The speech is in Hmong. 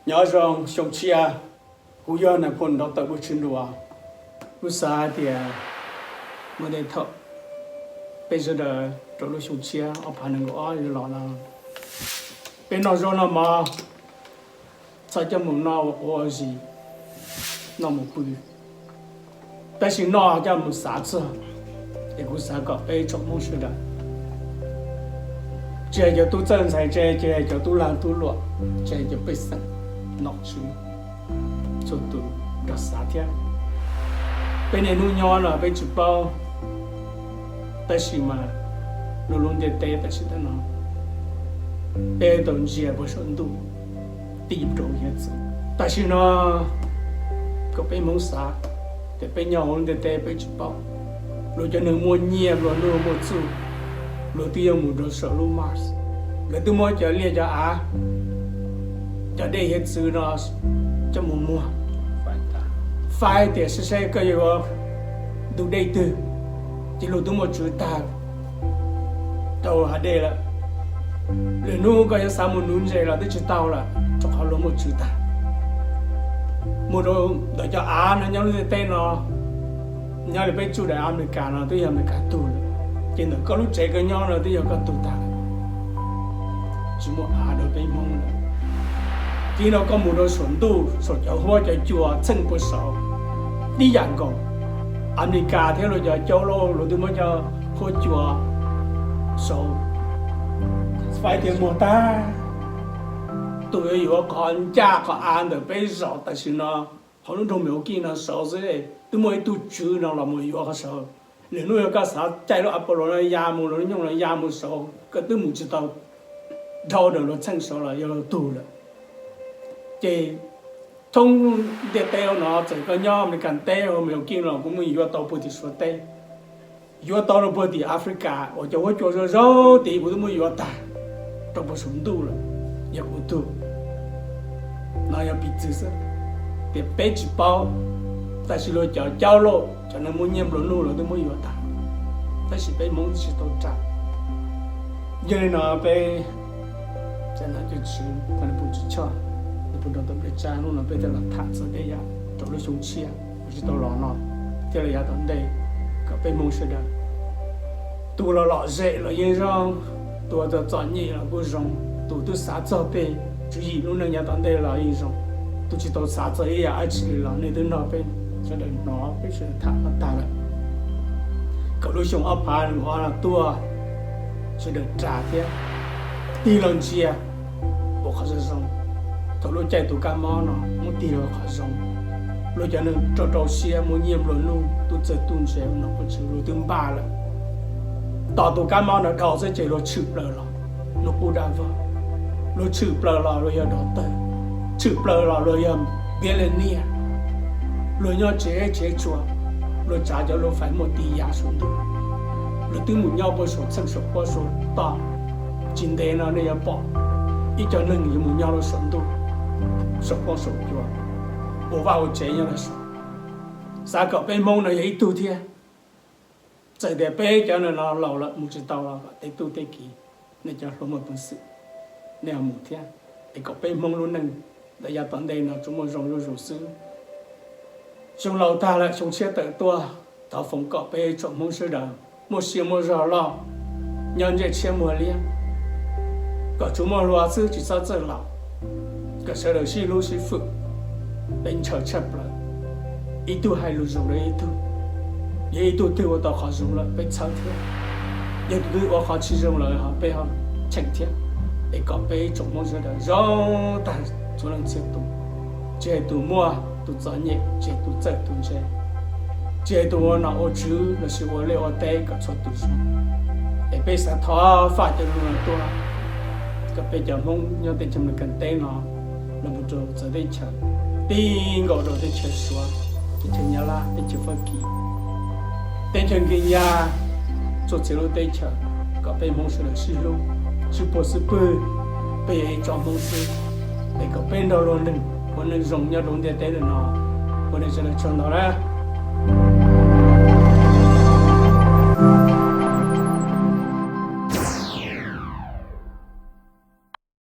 Nyob zoo xyoo tshiab, kuv yog Nais Phoo Doctor Vwj Tswv Nruas. Kuv xav hais tias muaj tej thaum peb sawv daws rau lub xyoo tshiab ob phav nees nkaum ob yuav los no, peb noj zaub noj mov, txhob coj mus noj ua quav ua zis, noj mus pw. Tab sis noj coj mus xav txog, es kuv xav kom peb tsoom Hmoob sawv daws, tsis hais cov tub txawj ntxhais ntse, tsis hais cov tub lag tub luam, tsis hais cov pej xeem, nom tswv, txhua tus nrog xav thiab. Peb niaj hnub nyob no peb tsis paub, tab sis mas lub lub ntiaj teb tam sim no peb tau ntsia puag saum ntuj, tib rau hiav txwv. Tam sim no kom peb Hmoob xav tias peb nyob hauv lub ntiaj teb peb tsis paub. Luag cov neeg muaj nyiaj nplua nuj muaj txuj, luag twb yuav mus rau saum lub Mars, lawv twb muab cov liaj cov av, cov dej hiav txwv no coj mus muag, faib tias saib saib koj yuav ua tus dej twg, ces luag twb muaj tswv tag rau hav dej lawm. Lwm hnub koj yuav xav mus nuv ntses los twb tsis tau lawm, rau qhov luag muaj tswv tag. Mus rau ntawm cov av no nyob lub ntiaj teb no, nyob li peb tsuj daim Amelikas no twb yog Amelikas tug lawm, ces ntawm koj lub tsev koj nyob no twb yog koj tug tag lawm. Tsis muaj av rau peb Hmoob lawm. Tib no koj mus rau saum ntuj, saum cov huab cov cua txheej puag saud, tib yam nkaus. Amelikas thiab luag cov caub lauj, luag twb muab cov huab cua saud faib tias muag tag. Tus yuav yuav qhov ncaj qhov av ntawm peb zaum tam sim no hauv lub nroog Milwaukee no saud xwb, twb muaj ib tug tswv no los mus yuav qhov saud. Lwm hnub yog koj xav caij lub Apollo no ya mus, lub nyooj no ya mus saud, koj twb mus tsis tau dhau ntawm luag txheej saud los yog luag tug lawm. Ces thoob ntiaj teb no, txawm koj nyob Amelikas teb, Milwaukee los kuv muaj yuav tau puag tim Suav teb, yuav tau rau puag tim Africa uas cov huab cua zoo zoo tid kuv twb muab yuav tag rau puag saum ntuj lawm, yog kuv tug. No yog piv txwv xwb, tias peb tsis paub, tab sis luag cov caub lauj, cov neeg muaj nyiaj nplua nuj lawv twb muab yuav tag, tab sis peb Hmoob tsis tau ras. Yog li no peb cov nom cov tswv, thov nej pub tswv choj, nej pub nrog tau peb tsa hnub no peb thiaj los tham txog tej yam rau lub xyoo tshiab uas tsis tau los no thiab los yav tom ntej, kom peb Hmoob sawv daws, tus los lom zem los yeej zoo, tus txom nyem los kuj zoo, tus twb xav txog tej tswv yim lub neej yav tom ntej los yeej zoo, tus tsis tau xav txog ib yam dab tsi li los nej twb nrog peb sawv daws hnov peb sawv daws tham no tag lawm. Kom lub xyoo ob phav nees nkaum ob no tuaj, sawv daws ras thiab tig los ntsia ua qhov zoo zoo. Thaum luag caij tus kab mob no muab tig los qhov zoo, luag cov neeg rau rau siab muaj nyiaj nplua nuj tub txawj tub ntse no kuj tsis luag twb npaj lawm. Tos tus kab mob no dhau xwb ces luag tshwm plaws los, luag kuj dab vog, luag tshwm plaws los luag yog doctor, tshwm plaws los luag yog billionaire, luag nyob tsev tsev tsua, luag tsav cov luag fais muaj tis yas saum ntuj, luag twb mus nyob puag saum txheej saum huab saum toj. Tsis ntev no nej yuav pom ib co neeg yuav mus nyob rau saum ntuj, saum huab saum cua, ua vaj ua tsev nyob rau saum. Xav kom peb Hmoob no yog ib tug thiab. Txawm tias peb cov no laus lawm mus tsis tau los kom tej tub tej kiv, nej cov hluas muaj peev xwm, nej ho mus thiab, es kom peb Hmoob lub neej ntawm yav tom ntej no tsuas muaj zoo zuj zus xwb. Xyoo laus tag lawm xyoo tshiab tawm tuaj, thov foom kom peb tsoom Hmoob sawv daws muaj sia muaj zog loj, nyob ntsej tshiab muag liab, kom tsuas muaj hluas xwb tsis txhob txawj laus, kom sawv daws sib hlub sib fwm, peb ntshaw tshaj plaws. Ib tug hais lus zoo rau ib tug, yog ib tug twg ua tau qhov zoo lawm peb txhawb thiab, yog tus twg ua qhov tsis zoo lawm ho peb ho cheem thiab. Es kom peb tsoom Hmoob sawv daws zoo tag txhua leej txhia tus, tsis hais tus muaj tus txom nyem, tsis hais tus txawj tus ntse, tsis hais tus ua nom ua tswv lossis ua liaj ua teb, kom txhua tus zoo. Es peb xav thov faj cov lus no tuaj, kom peb cov Hmoob nyob teb chaws Amelikas teb no los mus rau txawv teb chaws, tib nkaus rau teb chaws Suav, teb chaws Nyab Laj, teb chaws Fab Kis, teb chaws Nkias Nyas, txhua txhia lub teb chaws, kom peb Hmoob sawv daws sib hlub, sib puag xub pwg, peb yog ib tsoom Hmoob xwb. Es kom peb nrog luag neeg ua neej zoo nyob rau ntiaj teb no, ua neej sawv daws tsaug ntau na.